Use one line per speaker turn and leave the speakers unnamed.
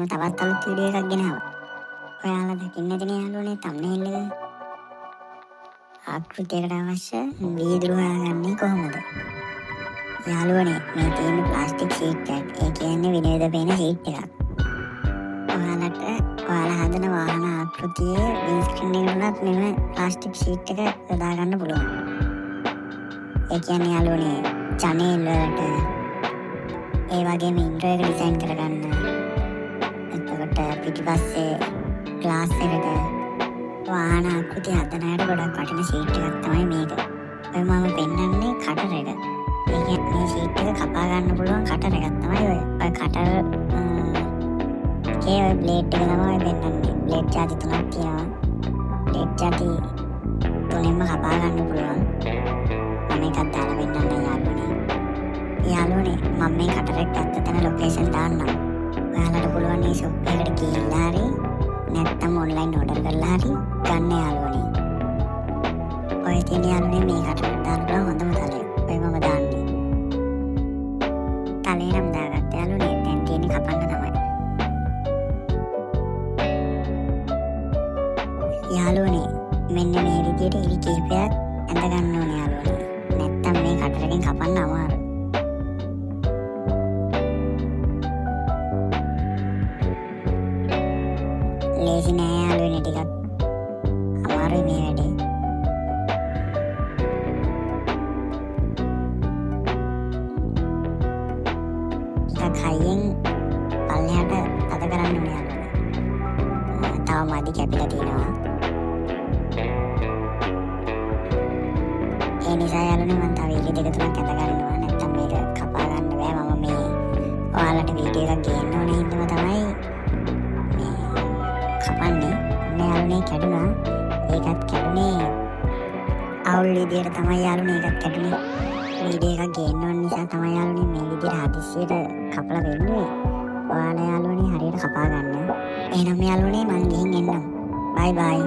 මම තවත් අලුත් වීඩියෝ එකක් ගෙනාවා. ඔයාලා දකින්න ඇතිනේ යාළුවනේ තම්නේල් එක. ආකෘතියකට අවශ්‍ය වීදුරු හොයාගන්නේ කොහොමද? යාළුවනේ මේ තියෙන ප්ලාස්ටික් ෂීට් එකක්. ඒ කියන්නේ විනෝද පේන ෂීට් එකක්. ඔයාලට ඔයාලා හදන වාහන ආකෘතියේ වින්ඩ්ස්ක්‍රීන් එකට උනත් මෙම ප්ලාස්ටික් ෂීට් එක යොදා ගන්න පුළුවන්. ඒ කියන්නේ යාළුවනේ ජනේල් වලට, ඒ වගේම ඉන්ට්‍රෝ එක ඩිසයින් කරගන්න. එතකොට පිටිපස්සේ ග්ලාස් එකට වාහන ආකෘති හදන අයට ගොඩක් වටින ෂීට් එකක් තමයි මේක. ඔය මම පෙන්නන්නේ කටර් එක. ඒ කියන්නේ මේ ෂීට් එක කපා ගන්න පුළුවන් කටර් එකක් තමයි ඔය. ඔය කටර් එකේ ඔය බ්ලේඩ් එක තමයි ඔය පෙන්නන්නේ. බ්ලේඩ් ජාති තුනක් තියෙනවා. බ්ලේඩ් ජාති තුනෙන්ම කපා ගන්න පුළුවන්. මම එකක් දාලා පෙන්නන්නම් යාළුවනේ. යාළුවනේ මම මේ කටර් එක ගත්ත තැන ලොකේෂන් දාන්නම්. ඔයාලට පුළුවන් මේ ෂොප් එකට ගිහිල්ලා හරි නැත්නම් ඔන්ලයින් ඕඩර් කරලා හරි ගන්න යාළුවනේ. ඔය තියෙන යාළුවනේ මේ කටර් එකට දාන්න පුළුවන් හොඳම තලය. ඔය මම දාන්නේ. තලේ නම් දාගත්ත යාළුවනේ. දැන් තියෙන්නේ කපන්න තමයි. යාළුවනේ මෙන්න මේ විදියට ඉරි කිහිපයක් ඇඳ ගන්න ඕනේ යාළුවනේ. නැත්තම් මේ කටරකින් කපන්න අමාරුයි. ලේසි නෑ යාළුවනේ, ටිකක් අමාරුයි මේ වැඩේ. ටිකක් හයියෙන් පල්ලෙහාට තද කරන්න ඕනේ යාළුවනේ. තව මදි කැපිලා තියෙනවා. ඒ නිසා යාළුවනේ මං තව ඉරි දෙක තුනක් ඇඳ ගන්නවා. නැත්තම් මේක කපා ගන්න බෑ. මම මේ ඔයාලට වීඩියෝ එකක් ගේන්න ඕන හින්දාම තමයි මේ කපන්නේ. ඔන්න යාළුවනේ කැඩුනා. ඒකත් කැඩුනේ අවුල් විදියට තමයි යාළුවනේ ඒකත් කැඩුනේ. වීඩියෝ එකක් ගේන්න ඕන නිසා තමයි යාළුවනේ මේ විදියට හදිස්සියට කපලා වෙන්නේ. ඔයාලා යාළුවනේ හරියට කපා ගන්න. එහෙනම් යාළුවනේ මං ගිහින් එන්නම්. බයි බයි.